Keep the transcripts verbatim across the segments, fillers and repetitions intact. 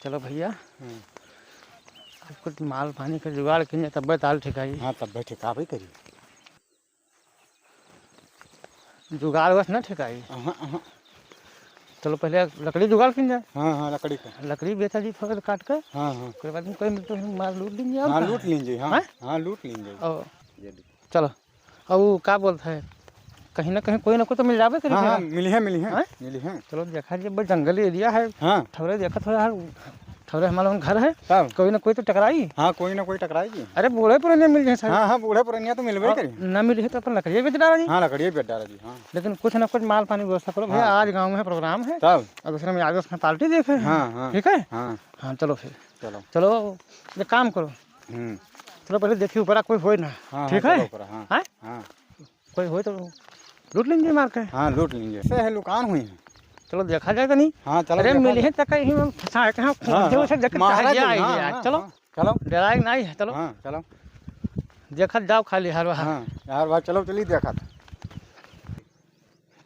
चलो भइया, हम्म। अब कुछ माल पानी के जुगाड़ कीन जाए, तब्बे ताल ठेकाई। हाँ, तब्बे ठेकाबे करी। जुगाड़ बस ना ठेकाई। अहाँ, अहाँ। चलो पहले लकड़ी जुगाड़ कीन जाए। हाँ, हाँ, लकड़ी का। लकड़ी बेचा जी फसल काट के। हाँ, हाँ। ओकरे बाद में कोई मिलते हैं, मार लूट लीन जाए और हाँ, का लूट है? लीन जाए, हाँ, हैं? हाँ, लूट लीन जाए। और ये देखो। चलो, अब वो का बोलता है, कहीं ना कहीं कोई ना कोई तो मिल जाबे करी हाँ, फिर। हाँ, मिली है, मिली है, हैं? मिली है। चलो देखा जी, अब जंगली एरिया है। हाँ। ठौरे देखत हो यार, ठौरे हमारे घर है, तब? कोई ना कोई तो टकराई। हाँ, कोई ना कोई टकराई जी। अरे बूढ़े पुराने मिल जाए सर। हाँ, हाँ, बूढ़े पुरानिया तो मिलबे और करी। ना मिली है तो अपन लकड़िया बेच डाला जी। हाँ, लकड़िया बेच डाला जी, हाँ। लेकिन कुछ ना कुछ माल पानी व्यवस्था करो भइया, हाँ। आज गाँव में प्रोग्राम है। तब? और दूसरे में आज उसमें पार्टी देखे हैं। हाँ, हाँ। ठीक है? हाँ। हाँ, चलो फिर। चलो। चलो, एक काम करो। हम्म। चलो पहले देखी ऊपरा कोई होए ना। हाँ, ठीक हाँ, है? चलो ऊपरा, हाँ। हाँ? हाँ। कोई होए तो लूट लेंगे मार के। हाँ, लूट लेंगे। से है लुकान हुई है। चलो देखा जाए तो नहीं। हाँ, चलो अरे देखा मिली जाए। है तो कहीं हम फंसा के हम हाँ, जो हाँ। से देख के महाराज चाहे जी, आई हाँ, जाए। हाँ, चलो। हाँ, चलो। डराए नहीं है, चलो। हाँ, चलो। देखत जाओ खाली हर बार। हाँ, हर बार चलो, चली देखत।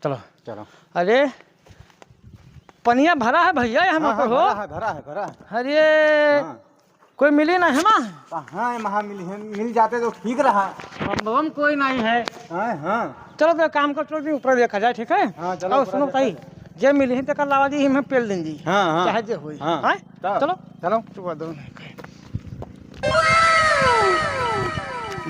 चलो। चलो। अरे, पनिया भरा है भइया, यहाँ हाँ, पर हाँ, हो। भरा है, भरा है, भरा है। अरे, हाँ। कोई मिली ना है माँ? कहाँ है, वहाँ मिली है, मिल जाते तो ठीक रहा। बम, बम कोई नहीं है। हाँ, हाँ। चलो तो काम कर, चलो ऊपर देखा जाए, ठीक है? हाँ, चलो और ऊपर सुनो देखा भाई, जाए। जे मिली है तो कल लावा जी, हम पेल देंगे। हाँ, हाँ। चाहे जे होई। हाँ। हाँ? चलो। चलो। तू बदल नहीं कहे।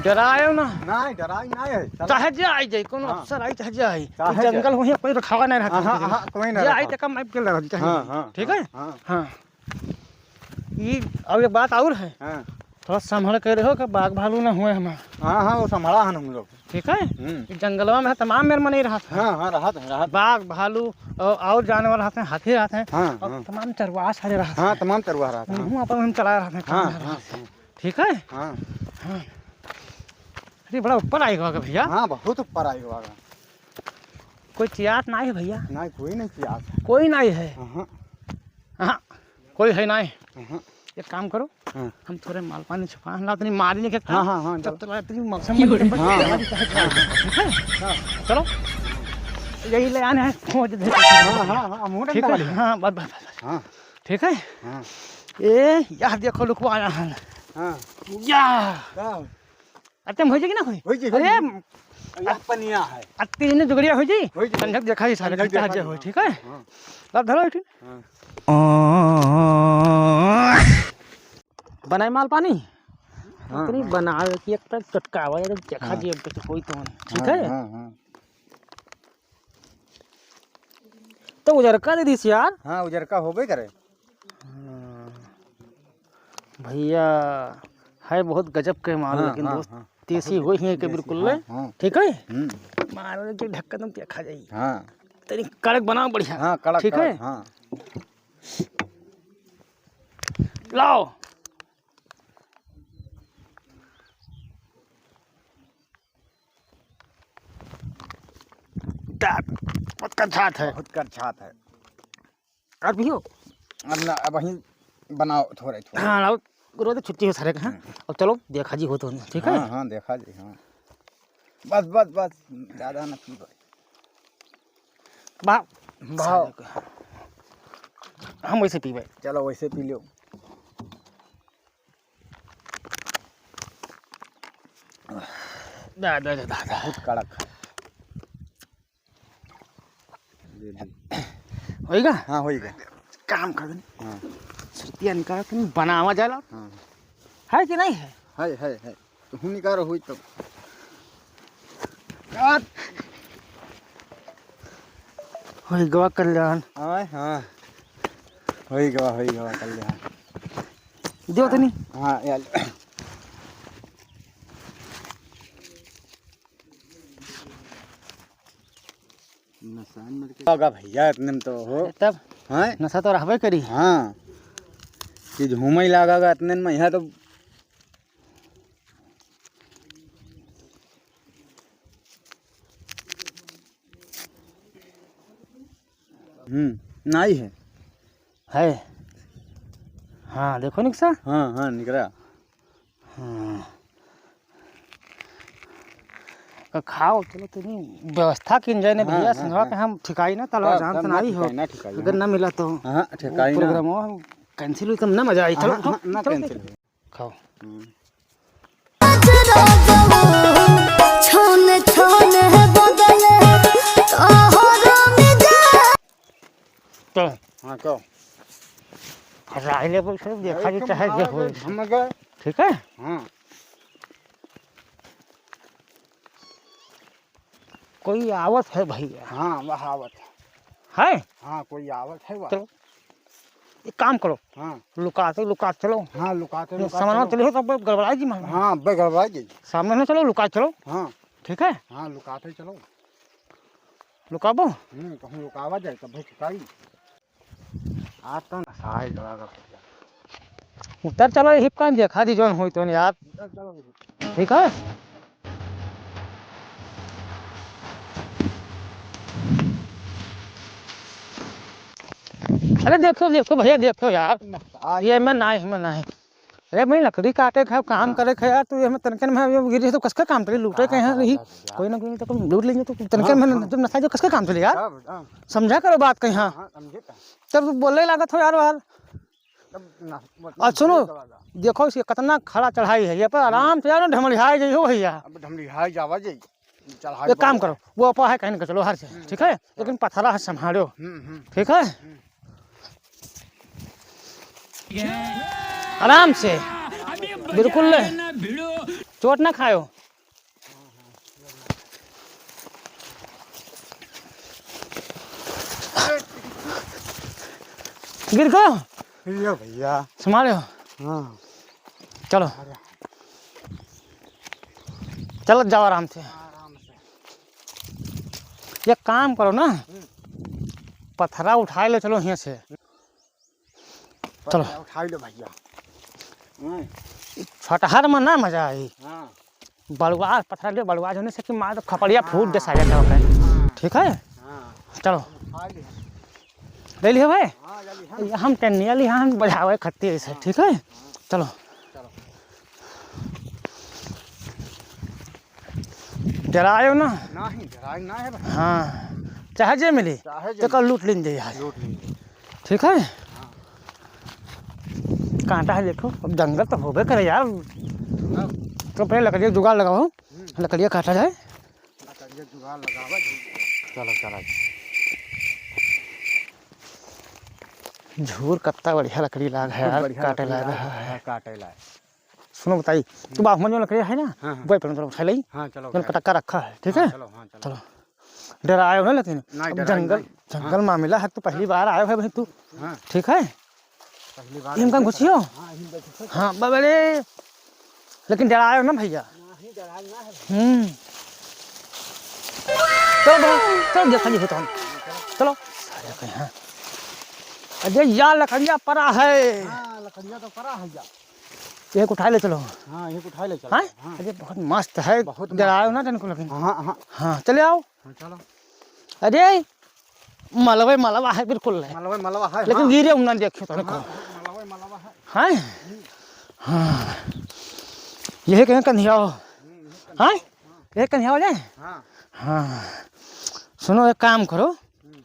डरायो ना। नहीं, डराई नहीं है। चलो। चाहे जे आई जाए, कोनो हाँ। अफसर आई, चाहे जे आई। चाहे तो जे। जंगल वहीं कोई रखावा नहीं रहता हाँ, है। हाँ, कोई नहीं जे आई रखा। तो कम माइप के लगा, चाहे हाँ, जे। हाँ, ठीक हाँ, है? हाँ। हाँ। ई, अब एक बात और है। हाँ। थोड़ा संभल के रहो कि बाघ भालू ना हुए हमार। हाँ, हाँ, वो संभाला है हम लोग। ठीक है? हम्म। ई जंगलवा में तमाम मेर मनई रहत है। हाँ, हाँ, रहत है, रहत है। बाघ, भालू और, और जानवर रहत हैं, हाथी रहत हैं, हाँ, और हाँ। तमाम चरवाहा सारे रहत हाँ, हैं। तमाम चरवाहा रहत हैं। उन्हों अपन हम चला रहत हैं, हाँ, काम हाँ, रहत हैं। हाँ। ठीक है? हाँ। हाँ। अरे, बड़ा ऊपर आइगा भइया। हाँ, बहुत ऊपर आइगा। कोई चियात नाहीं है भइया। नाहीं, कोई नहीं चियात है। कोई नाहीं है। हाँ। हाँ, कोई है नाहीं। हाँ। एक काम करो, हाँ। हम थोड़े माल पानी छुपा, हम तनी मारी नहीं के हाँ, हाँ, हाँ, तब चलो। तो तनी मौसम हाँ। ठीक है? हाँ। चलो, यही ले आने हैं, खोज दे। हाँ, हाँ, हाँ, मुंह ठीक है? डंडा वाली। हाँ, बस, बस, बस, बस। हाँ। ठीक है? हाँ। ए, यह देखो लुकवा आया है। हाँ। या। का? अरे, तुम हो जाएगी ना कोई? हो जाएगी, हो अरे, जाएगी। यह पनिया है। आ, तीन जुगड़िया हो जी? हो जाएगी। संझक देखा ही सारे संझक कितना देखा जे जी, हो, हाँ। ठीक है? हाँ। लब धरो, ठीक? हाँ। बनाए माल पानी? हाँ, इतनी हाँ। बनावे कि एक पैर चटकावा, जब देखा हाँ। जी, अब कुछ होई तो, ठीक हाँ, है? हाँ, हाँ। तो उजरका दे दीस यार। हाँ, उजरका होबे करे। हाँ। भइया, है बहुत गजब के माल, हाँ, लेकिन हाँ, दोस्त, हाँ। देसी बहुत होई है के देसी, बिल्कुल हाँ, ले। हाँ। ठीक है? हम्म। मारो के ढक्कन में देखा जाई। हाँ। तनी कड़क बनाओ बढ़िया। हाँ, कड़क, ठीक कड़क, है? हाँ। लाओ। डाल, बहुत करछात है। बहुत करछात है। और भी हो? अब ना, अब वहीं बनाओ थोड़े, थोड़े। हाँ, लाओ, रोज छुट्टी हो सारे का, हाँ? हम्म। अब चलो, देखा जी हो तो, ठीक है? हाँ, हाँ, देखा जी, हाँ। बस, बस, बस, ज्यादा ना पी भाई। बा-, भाव। हम वैसे पीबे। चलो, वैसे पी लो। दा, दा, दा, दा, दा। बहुत कड़क है। होइगा? हाँ, होइगा। काम कर देनी। हाँ। सुरतिया निकाल के बनावा जाला। हाँ। है कि नहीं है? है, है, है। तू निकाल होई तो। काट। होई गवा कल्याण। हाँ, हाँ। होई गवा, होई गवा कल्याण। दियो तनी। हाँ, यार। नशा में के होगा भइया, इतने में तो हो। तब हैं? नशा तो रहबे करी। हाँ, कि झूमे ही लागेगा इतने में, यहाँ तो हम्म, नाहीं है। है। हाँ, देखो निकसा। हाँ, हाँ, निकरा। हाँ। का खाओ, चलो तनी व्यवस्था कीन जाए ने हाँ, भइया, हाँ, संगवा हाँ। के हम ठिकाई ना, तलवा तब, जान तब तो ना नाहीं हो। ठिकाई, ना ठिकाई, अगर हाँ। ना मिला तो हाँ, ठिकाई ना। प्रोग्राम हो, Cancel हुई तब ना मजा आई। चलो, हाँ, चलो, हाँ, ना चलो, cancel चलो। हुई। खाओ। छोने छोने बदले तोहरो मिजाज। चलो। हाँ, कहो। राय ले बोल, सब देखा जी, अरे, चाहे तुम जे आओ, होए। हम गए। ठीक है? हाँ। कोई आवत है भैया। हाँ, वह आवत है। है? हाँ, कोई आवत है वह। चलो, एक काम करो। हाँ। लुकाते लुकाते चलो। हाँ, लुकाते लुकाते सामान चलो। चलो, सब गड़बड़ा जी, मान लो। हाँ, बे गड़बड़ा जी। सामने ना चलो, लुकाते चलो। हाँ। ठीक है? हाँ, लुकाते चलो। लुकाबो? हम्म, कहूँ लुकावा जाए, तब भाई छुपाई। आज तो नसाए लगा। उतर चलो, यही काम देखा दी जौन होई तो यार। उतर चलो। ठीक है। अरे देखो, देखो भैया, देखो यार, नसाए। ये में नाहीं, में नाहीं। अरे भाई, लकड़ी काटे के है, काम करे के है यार, तू एमे तनके में ये गिरी तो कसके काम चली, लूटे के हैं, रही। कोई ना कोई तो लूट लेंगे, तो तनके में जब नसा जो कसके काम चली यार। समझा करो बात कहीं, हाँ। तब तू बोले लागत हो यार, यार। और सुनो, देखो इसे कितना खड़ा चढ़ाई है, ये पर आराम से यार ढमलिहाए जाइयो भैया। अब ढमलिहाए जावा जाई। एक काम करो, वो अपा है कहीं ना चलो हर से, ठीक है, लेकिन पथरा है संभालो, ठीक है। आराम से, बिल्कुल ले, चोट ना खायो। गिर गयो? भैया, भैया। संभालो। हाँ। चलो। चलत जाओ आराम से। आराम से। एक काम करो ना, हम्म। पथरा उठाए ले चलो हियाँ से। चलो। पथरा उठाए ले भैया। हम्म। छटहर में ना मजा आई। हाँ। बड़ुआ पथरा ले, बड़ुआ जोने से कि मार तो खपड़िया फूट दे सारे का होकर। हाँ। ठीक है? हाँ। चलो। उठाए ले। ले लियो भाई। हाँ, ले लियो। हम टेनिया लिया, हम बजावे खत्ती ऐसे, हाँ। ठीक है? चलो। चलो। डरायो ना। नहीं, डराए ना है भाई। हाँ, चाहे जे मिली, चाहे जे तो कल मिली। लूट लेंगे यहाँ। लूट लेंगे। ठीक है? हाँ। कांटा है देखो, अब जंगल तो होबे करे यार। हाँ। तो पहले लकड़िया जुगाड़ लगाओ, हम्म। लकड़िया काटा जाए। लकड़िया जुगाड़ लगावा जी। चलो, चलो। झूर कत्ता बढ़िया लकड़ी लाग है बहुत यार, बढ़िया काटे लकड़ी लाग लाग है। है, काटे लाग। सुनो बताई, तू बाप में जो लकड़ी है ना, हाँ, हाँ। वही पर चलो उठा ले। हाँ, चलो, जन उठा ले। कटक्का रखा है, ठीक हाँ, है? चलो, हाँ, चलो। चलो। डरायो ना लेकिन। नहीं, अब डराए जंगल, नहीं। जंगल हाँ। मामला है, तो पहली हाँ। बार आयो है भाई तू। हाँ। ठीक है? पहली बार इनका आए हैं। घुसियो? हाँ, इनका घुसियो। हाँ, बबले। लेकिन डरायो ना भैया। नहीं, डराए ना है। हम्म। चलो भाई, चलो देखा जी होता हम। चलो। अरे कहीं, हाँ। अरे यार लकड़िया पड़ा है। हाँ, लकड़िया तो पड़ा है यार। एक उठाए ले चलो। हाँ, एक उठाए ले चलो। हाँ? हाँ। अरे बहुत मस्त है। बहुत मस्त डरायो है। ना तनको लेकिन। हाँ, हाँ। हाँ, चले आओ। हाँ, चलो। अरे, मलबे मलबा है बिल्कुल है। मलबे मलबा है, लेकिन हाँ। गिरे उन्ना देखियो तने हाँ, को। हाँ, मलबे मलबा है। हाँ? हम्म। हाँ। यही कहीं कंधियाओ। हम्म, यही कंधियाओ। हाँ? हाँ। यही कंधियाओ जाए? हाँ। हाँ। सुनो, एक काम करो। हम्म।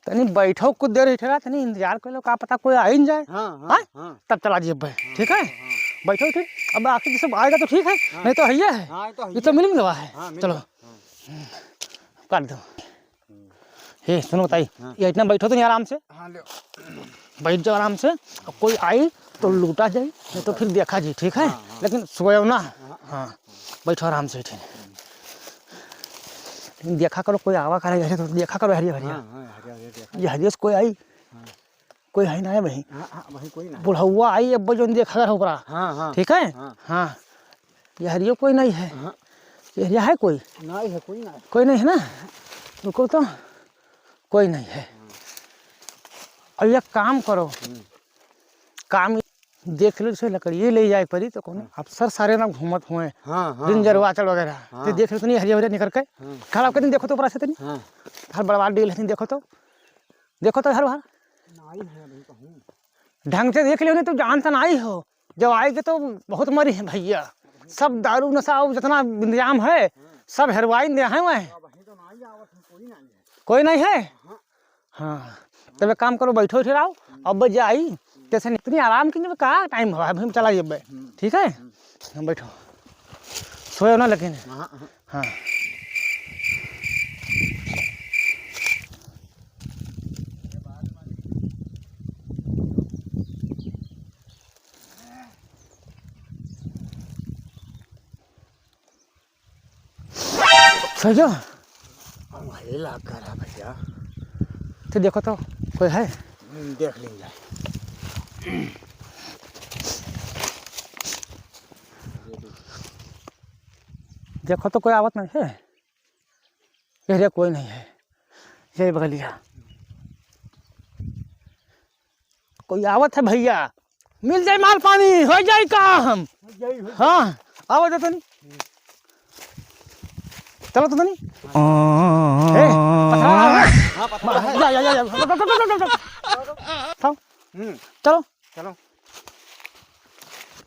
तनी बैठो, कुछ देर इठेला, तनी इंतजार कर लो, का पता कोई आ ही न जाए। हाँ, हाँ, हाँ? हाँ। तब चला जिए भाई, हाँ, ठीक है? हाँ, हाँ। बैठो, ठीक। अब आखिर सब आएगा तो ठीक है, हाँ। नहीं तो है ये है। हाँ, ये तो है ये तो ये। मिल मिलवा है। हाँ, मिल चलो। हाँ। काट दो। हम्म। हे, सुनो बताई, हाँ। ये इतना बैठो तो नहीं आराम से। हाँ, ले। बैठ जाओ आराम से, अब कोई आई तो लूटा जाए, नहीं तो फिर देखा जी, ठीक है? हाँ, हाँ। लेकिन सोयो ना। हाँ, हाँ। हाँ, बैठो आराम से, ठीक। लेकिन देखा करो, कोई आवा करे, ऐसे तो देखा करो, हरिया, हरिया। हाँ, हाँ, हरिया, हरिया देखा। ये हरिया से कोई आई? हाँ। कोई है ना है वहीं? हाँ, हाँ, वहीं कोई ना है। बुढ़ौआ आई, अब जो देखा करो ओकरा। हाँ, हाँ। ठीक है? हाँ। हाँ। ये हरियो कोई नहीं है। हाँ। ये हरिया है कोई? नहीं है, कोई ना है। कोई नहीं है ना? रुको तो, कोई नहीं है। हाँ। और ये काम करो, हम्म। काम देख लो, जैसे लकड़िए ले जाए परी तो कोनो हाँ। अफसर सारे ना घूमत हुए, हाँ, हाँ, रेंजर हाँ। वाचर वगैरह, हाँ। तो देख लो, तो नहीं हरिया हरिया निकल के हाँ। खराब कर दिन, देखो तो ऊपर से तनी हाँ। हर बड़वा डील है, देखो तो, देखो तो हर बार नहीं है अभी कहूँ। ढंग से देख लियो, नहीं तो जानता नहीं हो, जब आएगी तो बहुत मरी है भैया, सब दारू नशा और जितना इंतजाम है सब हेरवाइन दे हैं वह। कोई नहीं है। हाँ। तब एक काम करो, बैठो, उठे रहो, अब जाई, जैसे इतनी आराम की, का टाइम हुआ, अभी हम चला जाइए। हम्म। ठीक है? हम्म। हम बैठो, सोए ना लेकिन। हाँ, हाँ। हाँ। सही जो? हम हल्ला करा भैया। तो देखो तो, कोई है? हम्म, देख लीजिए। देखो तो, कोई आवत नहीं है? अरे, कोई नहीं है। ये बगलिया। कोई आवत है भैया, मिल जाए माल पानी, हो जाए काम। हो जाए, हो जाए। हाँ, आवत है तनी। चलो तो तनी। ए, पथरा है। हाँ, पथरा है। जा, जा, जा, जा। उठाओ। हम्म। चलो। चलो।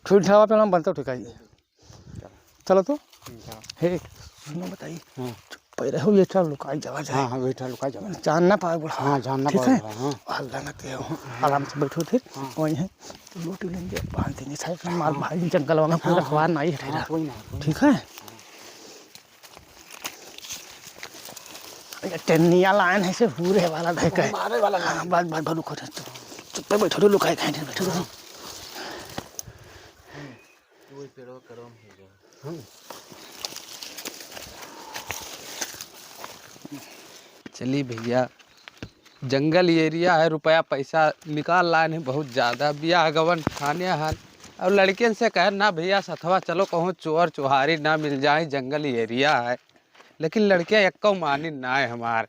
ठुल ठावा पे हम बनता ठुकाई। चलो तो। हम्म, चलो। हे, सुनो बताई। हाँ। चुप्पे रहो, ये चल लुकाई जावा जाए। हाँ, हाँ, ये चल लुकाई जावा जाए। जान ना पावे बुढ़ा। हाँ, जान ना पावे बुढ़ा, हाँ। हल्ला ना करो। हाँ। आराम से बैठो थे। हाँ। वहीं है। तो लोटी लेंगे, बांध देंगे, साइड में माल हाँ। भाई जंगल में कोई हाँ, रखवार हाँ। नहीं है हाँ, ठहरा। कोई ना, कोई ना। ठीक है? ये टेनिया लाइन है, से पूरे वाला धर के। मारे वाला हाँ, लाइन। बस, बस, बस, रुको, चुप, चुप्पे बैठो, लुकाई कहीं नहीं बैठो। हाँ। तू पेड़वा करो, हम हो जाओ। हम्म। चली भैया, जंगल एरिया है, रुपया पैसा निकाल लाइन है बहुत ज्यादा, बियाह गवन ठाने हन, और लड़कियन से कहे ना भैया सथवा चलो कहूँ चोर चुहारी ना मिल जाए, जंगल एरिया है, लेकिन लड़कियाँ एक्को मानी ना है हमार,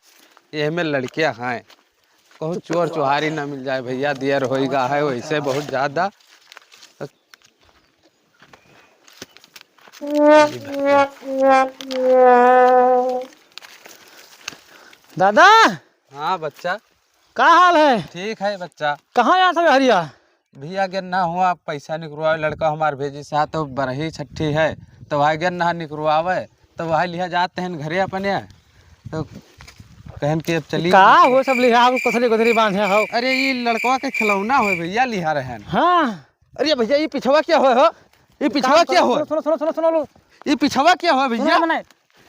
ये में लड़कियाँ हैं, कहूँ चोर चुहारी ना मिल जाए भैया, दियर होइगा है वैसे बहुत ज्यादा। दादा। हाँ बच्चा। का हाल है? ठीक है बच्चा। कहाँ जात हवे हरिया? भैया गेन ना हुआ पैसा निकरवावे, लड़का हमार भेजी सा तो बरही छठी है, तो वहाँ गेन ना निकरवावे, तो वहाँ लिहा जाते हैं घरे अपने, तो कहन के अब चली। का हो सब लिहा, कोथरी कोथरी बांधे हो? अरे ये लड़कवा के खिलौना हो भैया, लिहा रहन। हाँ। अरे भैया, ये पिछवा क्या हो, हो? ये पिछवा क्या हो? सुनो, सुनो, सुनो, सुनो, सुनो लो। ये पिछवा क्या हो भैया? सुनो, मने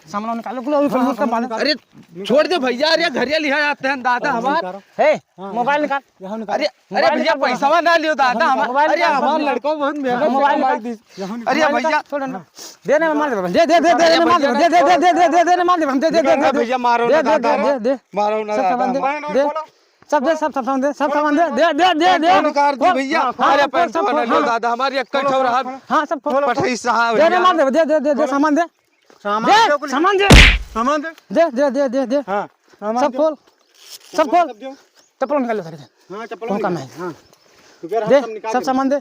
सामान निकालो, कुल अभी हाँ, फिल्म का सामान मालूम। निकालो। अरे छोड़ दे भैया, अरे घरिया लिहा जाते हैं दादा हमार। निकालो। हे, हाँ, मोबाइल निकाल। यहाँ निकालो। अरे, अरे मोबाइल भैया, निकाल, पैसा ना लियो दादा हमार। मोबाइल अरे निकाल, हमार मोबाइल। लड़का बहुत महंगा मोबाइल कमाई निकाल। दी। यहाँ निकालो। अरे मोबाइल भैया। निकाल, छोड़ ना। दे ना, मार दे, दे, दे, अरे मार दे, भैया, दे, दे, मार दे, दे, दे, दे, मार दे, दे, दे, दे, दे, दे, भैया, मारो दे, ना दे, दादा, दे, दे, दे। मारो ना सब दादा। सामान दे, दे। सब दे, सब, सब सामान दे, सब सामान दे, दे, दे, दे, दे। खोल, निकाल दे खोल, भैया। हाँ, अरे खोल, पैसा सब खोल, वाला लो हाँ। दादा, हमारी एक खोल, छोरा है। हाँ, सब खोल। पठाई साहब दे, दे, भैया। मार दे, दे, दे, दे, खोल। सामान दे। सामान दे, दे, कुल। सामान दे। सामान दे। दे, दे, दे, दे, दे। हाँ, सामान सब दे। खोल, सब चप्पल खोल। सब दे। चप्पल निकाल लो सारे। हाँ, चप्पल कौन काम निकाल। है? हाँ। तो कह रहा दे, सब निकाल सब दे। सामान दे।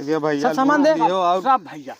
ये भैया, सब सामान दे। दियो, आओ। सब भैया।